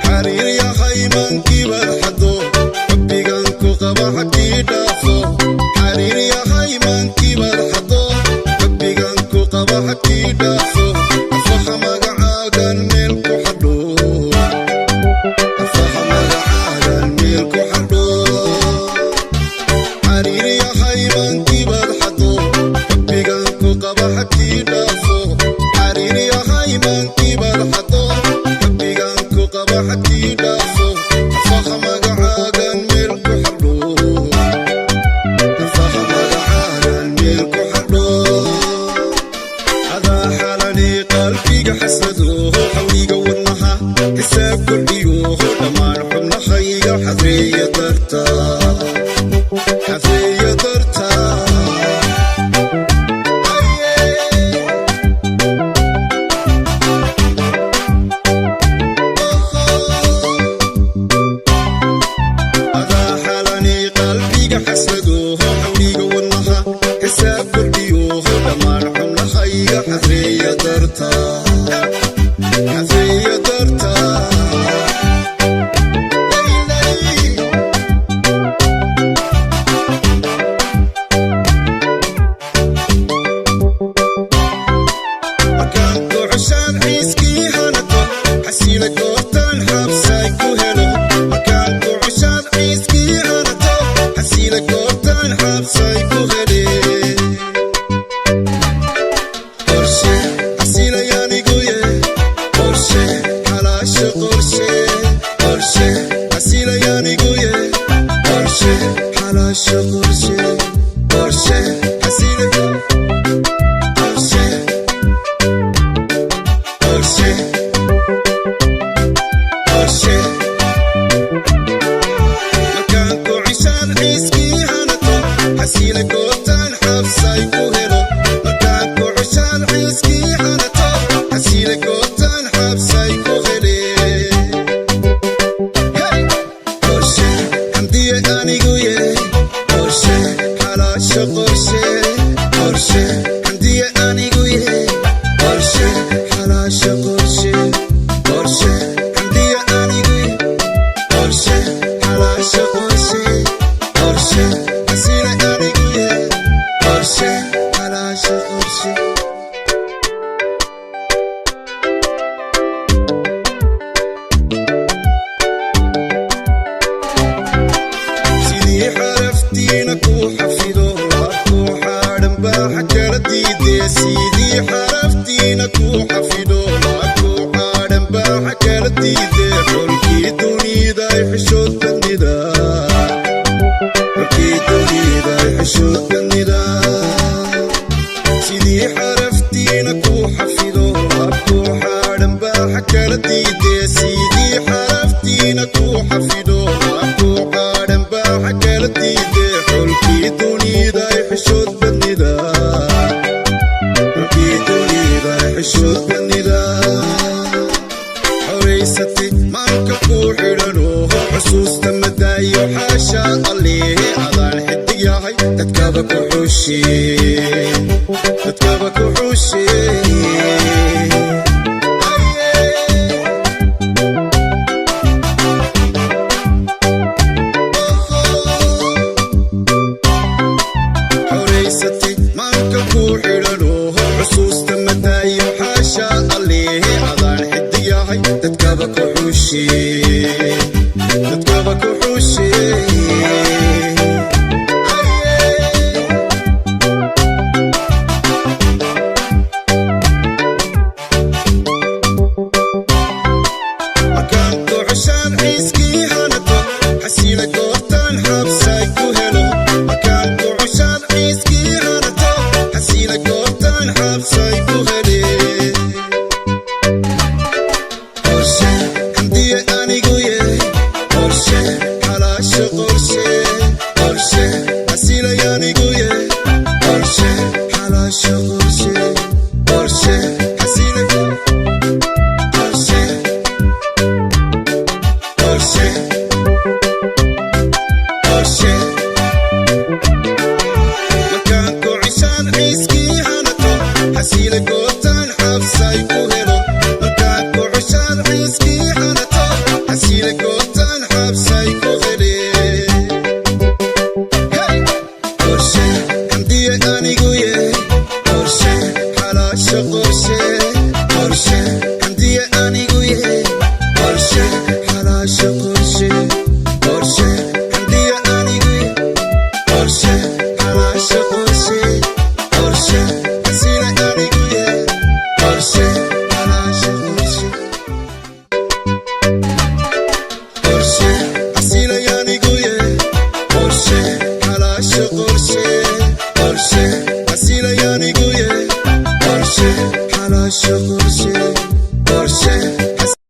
Xariir yahay mankiibaad xado, xubbigan ku qaba xagkii dhaafo. Xariir yahay mankiibaad xado, xubbigan ku qaba xagkii dhaafo. Afaha magacaagan meel ku xadho, afaha magacaagan meel ku xadho. Xariir yahay mankiibaad xado, xubbigan ku qaba xagkii dhaafo. Xariir yahay mankiibaad xado, xubbigan ku qaba xagkii dhaafo. Afaha magacaagan meel ku xadho, afaha magacaagan meel ku xadho. Adaa xalani qalbiga xasado, xawliga wadnaha xisaab kordhiyo, dhammaan xubnahayga xadreeya darta, xadreeya darta. Adaa xalani qalbiga xasado, xawliga wadnaha xisaab kordhiyo, dhammaan xubnahayga xadreeya darta, xadreeya darta. Laylay. Markaan kocoshaan ciiskii hanato, xasiila goortaan xabsay ku helo. Markaan kocoshaan ciiskii hanato, xasiila goortaan xabsay ku hele. Qorshe xasiilayaaniguye, qorshe xalaasha, qorshe, qorshe xasiilayaaniguye, qorshe xalaasha, qorshe, qorshe xasiila, qorshe, qorshe, qorshe. Markaan kocishaan ciiskii hanato, xasiila goortaan xabsay ku helo. Markaan kocishaan ciiskii hanato, xasiila goortaan xabsay ku hele. Hey! Qorshe xamdiye anigu ye, qorshe xalaasha, qorshe, qorshe xamdiye anigu ye, qorshe xalaasha, qorshe, qorshe xamdiye anigu ye, qorshe xalaasha, qorshe, qorshe xasiila anigu ye, qorshe xalaasha, qorshe. Sidii xaraftiina ku xafido, laabku xaadhan baaxa kala diidee. Sidii xaraftiina ku xafido, laabku xaadhan baaxa kala diidee. Xolkii dunida xishood badnida, xolkii dunida xishood badnida. Sidii xaraftiina ku xafido, laabku xaadhan baaxa kala diidee. Sidii xaraftiina ku xafido, laabku xaadhan baaxa kala diidee. Xolkii dunida xishood badnida, xolkii dunida xishood badnida. Xoraysatay maanka ku xidhano, xusuusta madaayo xaasha Alleh. Adaan xidig yahay dadkaba ku xushe, dadkaba ku xushe. Xoraysatay maanka ku xidhano, xusuusta madaayo xaasha Alleh. Adaan xidig yahay dadkaba ku xushe, dadkaba ku xushe. Markaan kocoshaan ciiskii hanato, xasiila goortaan xabsay ku helo. Markaan kocoshaan ciiskii hanato, xasiila goortaan xabsay ku hele. Qorshe xamdiye anigu ye, qorshe xalaasha, qorshe.